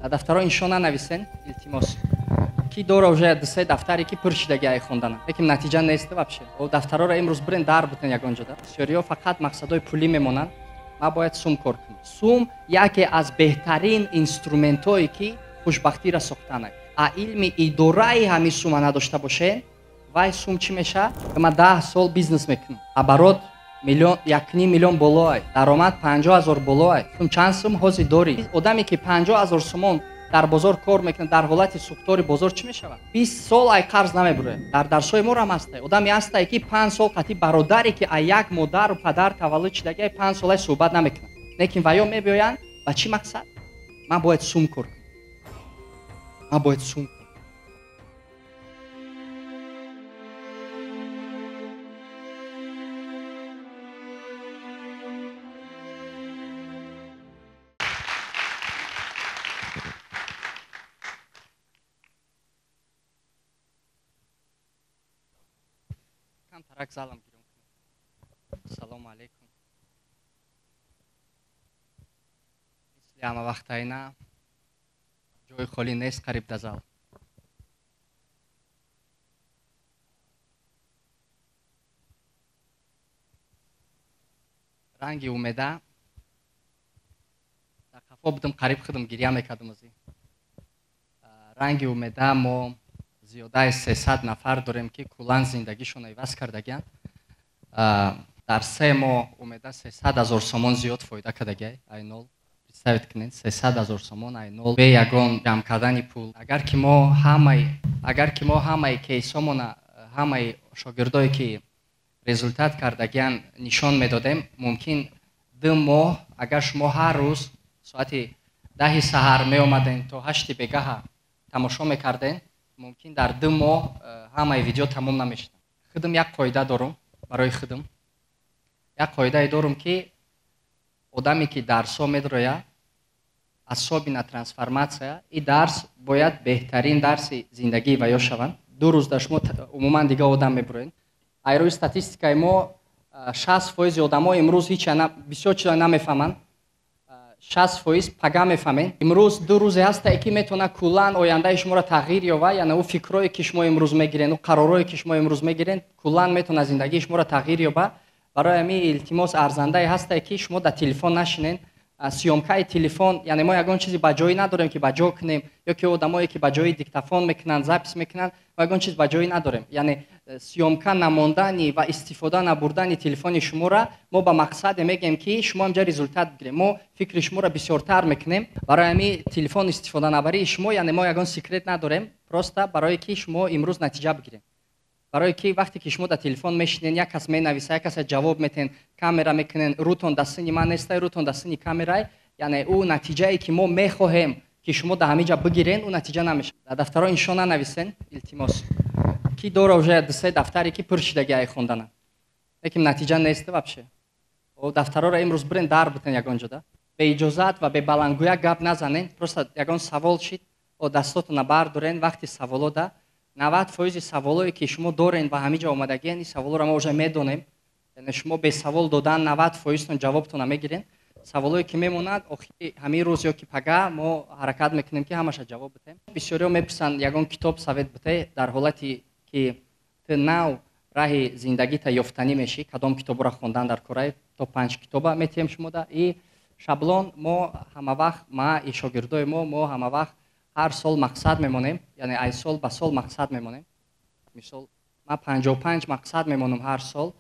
Дафтаро иншо нанависен, илтимос. Ки дора уже ду-се дафтаре ки пур шидаги ай хондана. Лекин натиҷа нест вообще. О дафтароро имрӯз бирен дар бутен ягон ҷода. Бисёриҳо фақат мақсадҳои пулӣ мемонанд. Ман бояд сум кор кунам. Сум яке аз беҳтарин инструментҳое ки хушбахтиро сохтанад. А илми идораи ҳамин сума надошта бошед, вай сум чӣ мешавад? Ман 10 сол бизнес мекунам. Оборот миллион, 1,5 миллион болоай. Даромад 50 000 болоай. Сум чанд сум ҳозир дорӣ? Одаме ки 50 000 сомон дар бозор кор мекунад, дар ҳолати сӯхтори бозор чӣ мешавад? 20 сол ай қарз намебурад. Дар дарсҳои мо ҳам ҳастай. Одаме ҳастай ки 5 сол қатъи бародаре ки ай як модару падар таваллуд шидагӣ 5 солай суҳбат намекунад. Лекин ваё мебиёянд ба чӣ мақсад? Ман бояд сум кор кунам. Ман бояд сум кор. Тарак залам гирён кунем. Салому алейкум. Мисли ҳама вақтайна ҷои холӣ нест қариб да зал. Ранги умеда дар қафо будам, қариб худам гиря мекардам аз ин. Ранги умеда мо зиёдаи 300 нафар дорем ки куллан зиндагишонро иваз кардагианд. Дар 3 моҳ умеда 300 000 сомон зиёд фоида кардагиай, ай нол. Представить кунед, 300 000 сомон ай нол бе ягон ҷамъ кардани пул. Агар ки мо ҳамаи кейсомона, ҳамаи шогирдое ки результат кардагианд нишон медодем, мумкин 2 моҳ агар шумо ҳар рӯз соати 10 саҳар меомаден то 8 бегаҳа тамошо мекарден, мумкин дар 2 моҳ ҳамаи видео тамом намешуданд. Худам як қоида дорум барои худам. Як қоидае дорум ки одаме ки дарсҳо медрояд, асобина трансформатсия, ин дарс бояд беҳтарин дарси зиндагии ваё шаванд. 2 рӯз дар шумо умуман дига одам мебуроед. Ай рӯи статистикаи мо 60% одамо имрӯз ҳеч бисёр чизо намефаҳманд. 60% пага мефаҳмед. Имрӯз 2 рӯзе ҳастае ки метавонад куллан ояндаи шуморо тағйир ёбад, яъне ӯ фикрое ки шумо имрӯз мегиред, ӯ қаророе ки шумо имрӯз мегиред, куллан метавонад зиндагии шуморо тағйир ёбад. Барои ҳамин илтимос арзандае ҳастае ки шумо дар телефон нашинед. Съёмкаи телефон, яъне мо ягон чизе ба ҷоӣ надорем ки ба ҷо кунем, ё ки одамое ки ба ҷои диктофон мекунанд, запис мекунанд, мо ягон чиз ба ҷоӣ надорем. Яъне съёмка намондани ва истифода набурдани телефони шуморо мо ба мақсаде мегӯем ки шумо ҳамҷа результат бигиред. Мо фикри шуморо бисёртар мекунем. Барои ҳамин телефон истифода набарии шумо, яъне мо ягон секрет надорем, просто барое ки шумо имрӯз натиҷа бигиред. Барое ки вақте ки шумо дар телефон мешинед, як кас менависа, як каса ҷавоб метен, камера мекунен, рӯтон дар сини ман нестай, рӯтон дар сини камерай, яъне ӯ натиҷае ки мо мехоҳем ки шумо дар ҳамин ҷа бигирен, ӯ натиҷа намешавад. Дар дафтаро иншо нанависен, илтимос. Ки дора уже ду-се дафтаре ки пур шидаги ай хондана. Лекин натиҷа нест вообще. О дафтароро имрӯз бирен дар бутен ягон ҷода. Бе иҷозат ва бе баландгӯя гап назанен, просто ягон савол шид, о дастотона бардорен вақти саволо да 90% саволое ки шумо дорен ва ҳамин ҷо омадагиен, ин саволоро мо уже медонем. Яъне шумо бе савол додан 90%-тон ҷавобтона мегирен. Саволое ки мемонад, охири ҳамин рӯз ё ки пага мо ҳаракат мекунем ки ҳамаша ҷавоб битем. Бисёриҳо мепурсанд ягон китоб совет бите дар ҳолати ки ту нав раҳи зиндагита ёфтанӣ мешӣ, кадом китобро хондан дар корай, то 5 китоба метиҳем шумода. И шаблон мо ҳамавақт, ма и шогирдои мо ҳамавақт ҳар сол мақсад мемонем, яъне ай сол ба сол мақсад мемонем. Мисол, ман 55 мақсад мемонам ҳар сол.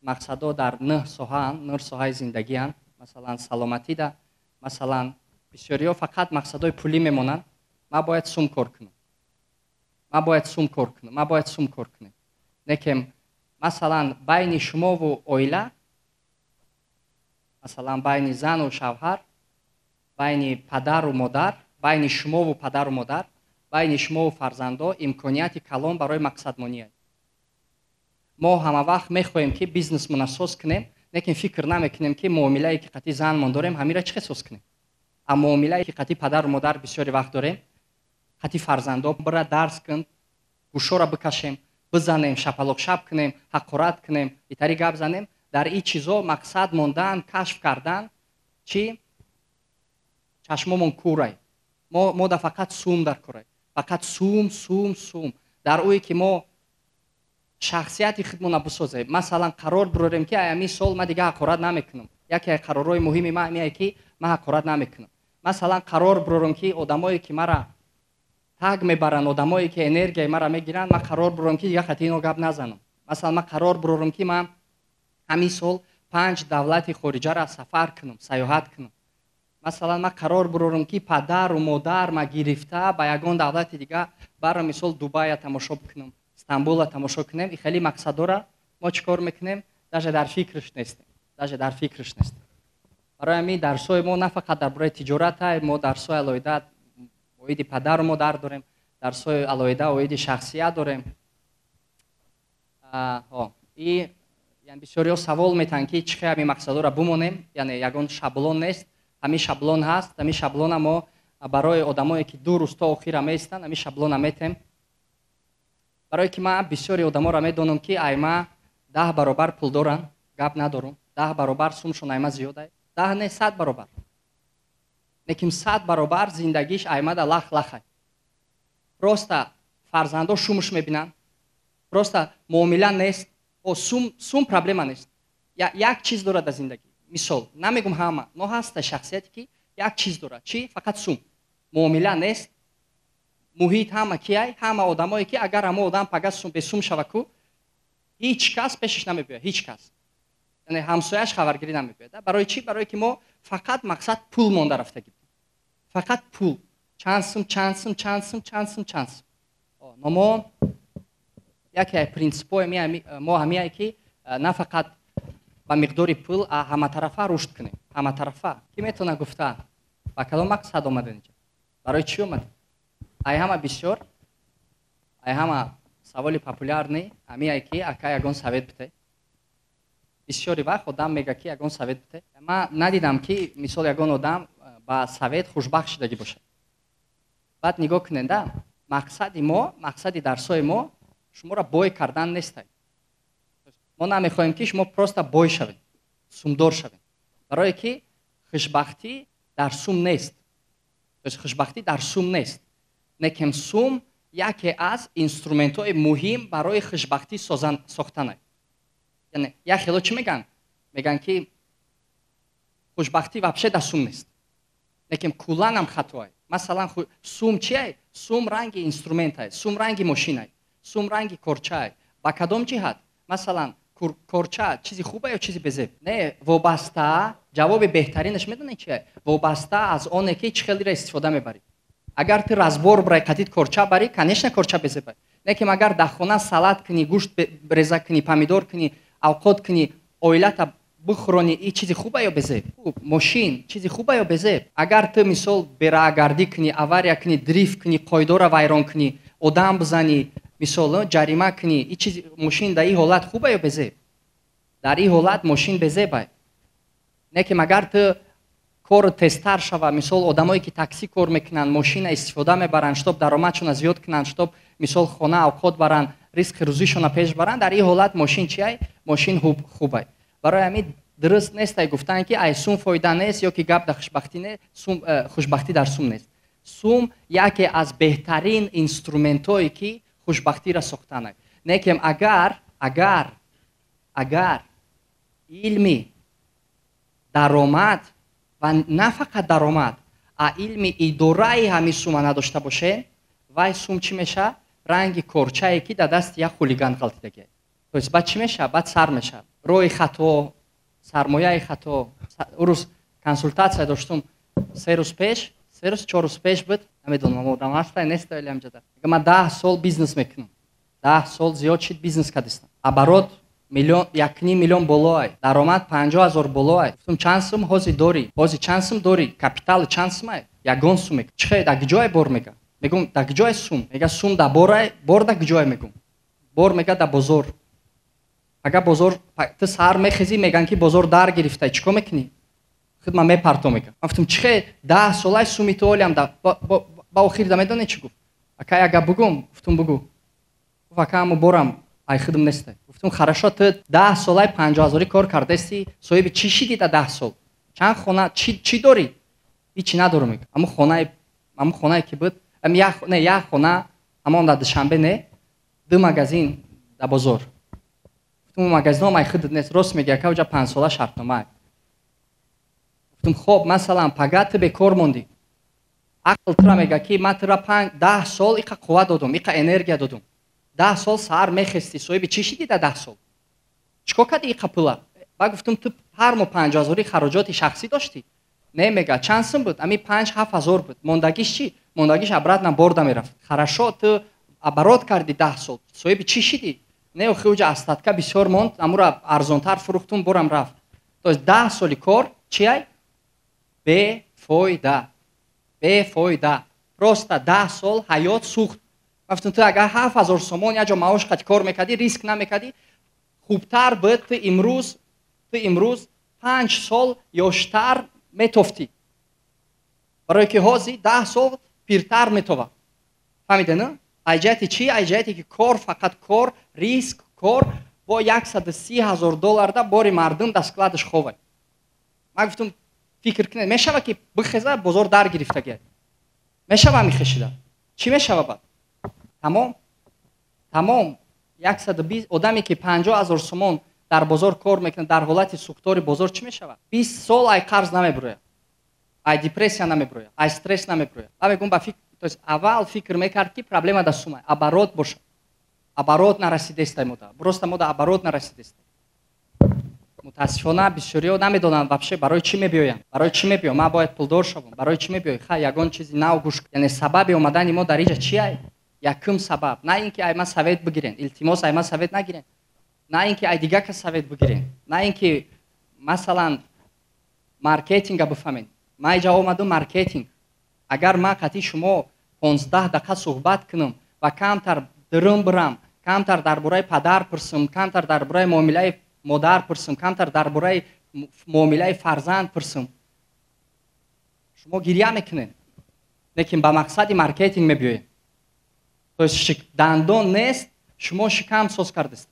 Мақсадҳо дар 9 соҳаанд, 9 соҳаи зиндагианд. Масалан, саломатида, масалан, бисёриҳо фақат мақсадҳои пулӣ мемонанд. Ман бояд сум кор кунам. Ман бояд сум кор кунам. Ман бояд сум кор кунам. Лекин масалан, байни шумову оила, масалан, байни зану шавҳар, байни падару модар, байни шумову падару модар, байни шумову фарзандо имконияти калон барои мақсадмонӣ. Мо ҳамавақт мехоҳем ки бизнесмона соз кунем, лекин фикр намекунем ки муомилае ки қатъи занмон дорем, ҳамира чӣ хел соз кунем. А муомилае ки қатъи падару модар бисёри вақт дорем, қатъи фарзандо бира дарс кун, гӯшоро бикашем, бизанем, шапалоқшап кунем, ҳақорат кунем, итари гап занем, дар ин чизо мақсад мондан, кашф кардан, чӣ чашмомон кӯрай. Мо да фақат сум дар корай, фақат сум, сум, сум. Дар ӯе ки мо шахсияти худмона бисозем. Масалан, қарор бирорем, ки ай сол ман дига ҳақорат намекунам. Яке аз қарорҳои муҳими ман ҳамие, ки ман ҳақорат намекунам. Масалан, қарор бирорам, ки одамое ки мара таг мебаранд, одамое ки энергияи мара мегиранд, ман қарор бирорам, ки дига хати ино гап назанам. Масалан, ман қарор бирорам, ки ман ҳамин сол панҷ давлати хориҷаро сафар кунам, саёҳат кунам. Масалан, ман қарор бирорам, ки падару модар ма гирифта ба ягон давлати дига барам, мисол, Дубая тамошо бикунам, Стамбула тамошо кунем. И хеле мақсадора мо чӣ кор мекунем? Даже дар фикрш нестем, даже дар фикрш нестем. Барои ҳамин дарсҳои мо на фақат дар бораи тиҷората. Мо дарсҳои алоҳида оиди падару модар дорем, дарсҳои алоҳида оиди шахсият дорем. И бисёриҳо савол метаҳанд, ки чӣ хел ҳамин мақсадҳоро бимонем. Яъне ягон шаблон нест, ҳамин шаблон ҳаст. Ҳамин шаблона мо барои одамое ки 2 рӯз то охира меистанд, ҳамин шаблона метем. Барое ки ман бисёри одаморо медонам, ки айма 10 баробар пул доранд, гап надорум, 10 баробар сумшон айма зиёда, 10 не, 100 баробар, лекин 100 баробар зиндагиш аймада лах лахай. Просто фарзандо шумуш мебинанд, просто муомила нест. Сум, сум проблема нест. Як чиз дорад дар зиндагӣ. Мисол, намегум ҳама, но ҳаста шахсияте, ки як чиз дорад. Чӣ? Фақат сум. Муомила нест, муҳит ҳама кияй, ҳама одамое ки агар ҳама одам пага бесум шава ку, ҳеҷ кас пешаш намебиёяд, ҳеҷ кас, яъне ҳамсояш хабаргирӣ намебиёяд. Барои чӣ? Барое ки мо фақат мақсад пул монда рафтагӣ, фақат пул, чанд сум, чанд сум, чанд сум, чанд сум, чанд сум. Но мо яке аз принсипҳои мо ҳамияе, ки на фақат ба миқдори пул, а ҳаматарафа рушд кунем, ҳаматарафа. Ки метавона гуфта, ба кадом мақсад омаден инҷа, барои чӣ омадем? Ай ҳама бисёр, ай ҳама саволи популярный ҳамияе, ки ака, ягон совет бите. Бисёри вақт одам мега, ки ягон совет бите. Ман надидам, ки мисол ягон одам ба совет хушбахт шудагӣ бошад. Баъд нигоҳ куненда, мақсади мо, мақсади дарсҳои мо шуморо бой кардан нестай. Мо намехоҳем, ки шумо просто бой шавед, сумдор шавед, барое ки хушбахтӣ дар сум нест. Хушбахтӣ дар сум нест, лекин сум яке аз инструментҳои муҳим барои хушбахтӣ сохтана. Яъне як хело чӣ мегӯянд? Мегӯянд, ки хушбахтӣ вообще дар сум нест, лекин кулланам хатоай. Масалан, сум чиай? Сум ранги инструментай, сум ранги мошинай, сум ранги корчаай. Ба кадом ҷиҳат? Масалан, корча чизи хуба ё чизи безеб? Не, вобаста. Ҷавоби беҳтаринаш медонед чия? Вобаста аз оне, ки чӣ хелира истифода мебарӣ. Агар ту разбор брай, қатид корча барӣ, конечно, корча безебай. Лекин агар дар хона салат кунӣ, гӯшт реза кунӣ, помидор кунӣ, авқот кунӣ, оилата бихӯронӣ, и чизи хуба ё безеб? Мошин чизи хуба ё безеб? Агар ту, мисол, бераагардӣ кунӣ, авария кунӣ, дрифт кунӣ, қоидора вайрон кунӣ, одам бизанӣ, мисол, ҷарима кунӣ, и чизи мошин дар ин ҳолат хуба ё безеб? Дар ин ҳолат мошин безебай. Лекин агар ту кор тезтар шава, мисол, одамое ки таксӣ кор мекунанд, мошина истифода мебаранд, чтоб даромадшона зиёд кунанд, чтоб, мисол, хона авқот баранд, ризқи рӯзишона пеш баранд, дар ин ҳолат мошин чиай? Мошин хубай. Барои ҳамин дуруст нестай гуфтан, ки ай сум фоида нест ё ки гап дар хушбахтӣ не, хушбахтӣ дар сум нест. Сум яке аз беҳтарин инструментҳое, ки хушбахтиро сохтанай. Лекин агар илми даромад ва на фақат даромад, а илми идораи ҳамин сума надошта боше, вай сум чӣ меша? Ранги корчае, ки дар дасти як хулиган ғалтидагӣ. То есть баъд чӣ меша? Баъд сар меша роҳи хато, сармояи хато. Урӯз консултатсия доштум, 3 рӯз пеш, 3 рӯз, 4 рӯз пеш буд, намедонам, одам ҳаста неста ҳамҷода. Ман 10 сол бизнес мекунам, 10 сол зиёд шид бизнес кардистам, оборот миллион, 1,5 миллион болоай, даромад 50 000 болоай. Гуфтум: «Чанд сум ҳозир дорӣ? Ҳозир чанд сум дорӣ? Капитали чанд сумай?» «Ягон сум». «Чихе, дар куҷое бор?» Мега. Мегум: «Дар куҷое сум?» Мега: «Сум дар борай». «Бор дар куҷое?» Мегум. «Бор», мега, «дар бозор». Агар бозор ту саҳар мехезӣ, меган, ки бозор дар гирифтай, чӣ кор мекунӣ? «Худма мепарто», мега. Ман гуфтум: «Чихе 10 солай суми ту олиам?» Ба охир да медонӣ чӣ гуфт? «Акай, ага бугум?» Гуфтум: «Бугу». Гуфт: «Ака, аммо борам ай худм нестай». Гуфтум: «Хорошо, ту 10 солай 50 ҳазорӣ кор кардаисти, соҳиби чӣ шидӣ дар 10 сол? Чанд хона, чӣ дорӣ?» «Ҳичи надорам», мега. Аммо хонаи Ҳамон хонае ки буд, не, як хона, ҳамон дар Душанбе не, ду магазин дар бозор. Гуфтум, магазинҳо май худат нест. Рост меги, ака, уҷа 5 сола шартнома. Гуфтум, хоб, масалан, пага ту бекор мондӣ, ақл тура мега, ки ман тура 10 сол иқа қувват додум, иқа энергия додум, 10 сол саҳар мехестӣ, соҳиби чӣ шидӣ? Дар 10 сол чӣ кор кардӣ иқа пула? Ба гуфтум, ту ҳар моҳ 50 ҳазорӣ хароҷоти шахсӣ доштӣ? Не, мега. Чанд сум буд? Ами 5-7 ҳазор буд. Мондагиш чӣ? Мондагиш обратно борда мерафт. Хорошо, ту оборот кардӣ, 10 сол соҳиби чӣ шидӣ? Не, охи, уҷа остатка бисёр монд, амура арзонтар фурӯхтум, борам рафт. То есть 10 соли кор чиай? Бефоида, бефоида, просто 10 сол ҳаёт сӯхт. Гуфтум, ту агар 7000 сомон як ҷо маош қати кор мекардӣ, риск намекардӣ, хубтар буд. Ту имрӯз 5 сол ёштар метофтӣ, барое ки ҳозир 10 сол пиртар метова. Фаҳмиде, на? Ай ҷиҳати чӣ? Ай ҷиҳате ки кор, фақат кор, риск, кор бо 130 000 долларда бори мардум дар складаш ховай. Ман гуфтум, фикр кунед, мешава ки бихеза, бозор дар гирифтагия мешава, мехешида чӣ мешава? Баъд тамом, тамом. 120 одаме ки 50 000 сомон дар бозор кор мекунад, дар ҳолати сӯхтори бозор чӣ мешавад? 20 сол ай қарз намебурояд, ай депрессия намебурояд, ай стресс намебурояд. Ма мегӯм, ба фикр, то есть аввал фикр мекард, ки проблема дар сума, оборот бошад. Оборот нарасидестай мода, просто мода оборот нарасидестай. Мутаассифона, бисёриҳо намедонанд вообще барои чӣ мебиёянд. Барои чӣ мебиём? Ман бояд пулдор шавам. Барои чӣ мебиёй? Ха, ягон чизи нав гӯш. Яъне сабаби омадани мо дар иҷа чи ай? Якум сабаб на ин ки ай ман совет бигирен, илтимос, ай ман совет нагирен, на ин ки ай дигар кас совет бигирен, на ин ки, масалан, маркетинга бифаҳмед. Ман иҷа омадум маркетинг. Агар ман қатъи шумо 15 дақиқа суҳбат кунам ва камтар дурум бирам, камтар дар бораи падар пурсам, камтар дар бораи муомилаи модар пурсам, камтар дар бораи муомилаи фарзанд пурсам, шумо гирья мекунед. Лекин ба мақсади маркетинг мебиёед. То есть дандон нест, шумо шикам соз кардест.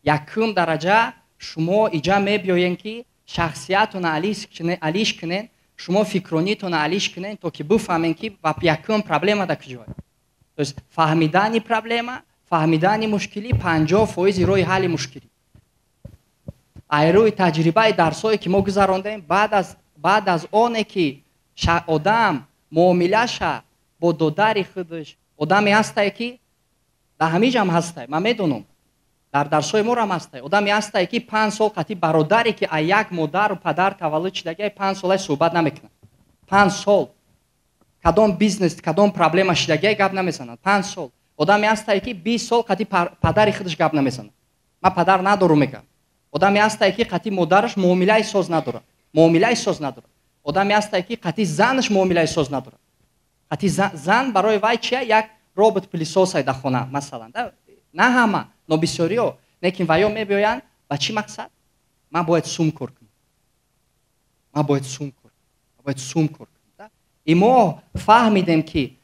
Якум дараҷа шумо иҷа мебиёен, ки шахсиятона алиш кунед, шумо фикронитона алиш кунед, то ки бифаҳмем, ки якум проблема дар куҷое. То есть фаҳмидани проблема, фаҳмидани мушкилӣ 50 фоизи роҳи ҳалли мушкилӣ. Ай рӯи таҷрибаи дарсҳое, ки мо гузарондем, баъд аз оне ки одам муомилаша бо додари худаш, одаме ҳастае, ки дар ҳамиҷам ҳастае, ман медонам, дар дарсҳои морам ҳастае, одаме ҳастае, ки 5 сол қатъи бародаре, ки аз як модару падар таваллуд шидагия, 5 солай суҳбат намекунад. 5 сол кадом бизнес, кадом проблема шидагия, гап намезанад 5 сол. Одаме ҳастае, ки 20 сол қатъи падари худаш гап намезанад, ман падар надорум мегӯям. Одаме ҳастае, ки қатъи модараш муомилаи соз надорад, муомилаи соз надорад. Одаме ҳастае, ки қатъи занаш муомилаи соз надорад. Қатъи зан барои вай чия? Як робот пылесос ай дар хона, масалан. На ҳама, но бисёриҳо. Лекин ваё мебиёянд ба чӣ мақсад? Ман бояд сум кор кунам, ман бояд сум кор кунам, бояд сум кор кунам. И мо фаҳмидем, ки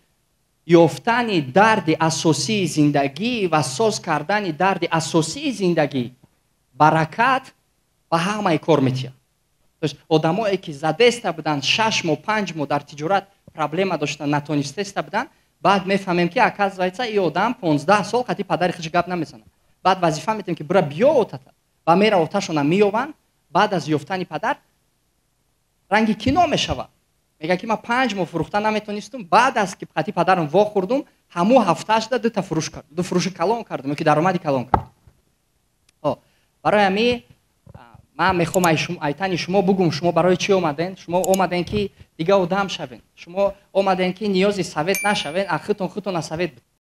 ёфтани дарди асосии зиндагӣ ва соз кардани дарди асосии зиндагӣ баракат ба ҳамаи кор метиҳад. Одамое, ки задеста буданд, 6 моҳ, 5 моҳ дар тиҷорат проблема доштанд, натонистеста буданд, баъд мефаҳмем, ки, оказывается, и одам 15 сол қатъи падари худш гап намезанад. Баъд вазифа метиҳем, ки бура биё отата, ва мера, оташона меёванд. Баъд аз ёфтани падар ранги кино мешавад. Мега, ки ман 5 моҳ фурӯхта наметонистум, баъд аз ки қатъи падарам вохӯрдум, ҳамун ҳафтаашда дута фурӯш кард, ду фурӯши калон кардум, ки даромади калон кардум. Барои ҳамин ман мехоҳам айтани шумо бугум: шумо барои чӣ омаден? Шумо омаден, ки дига одам шавен. Шумо омаден, ки ниёзи совет нашавен, а худтон худтона совет.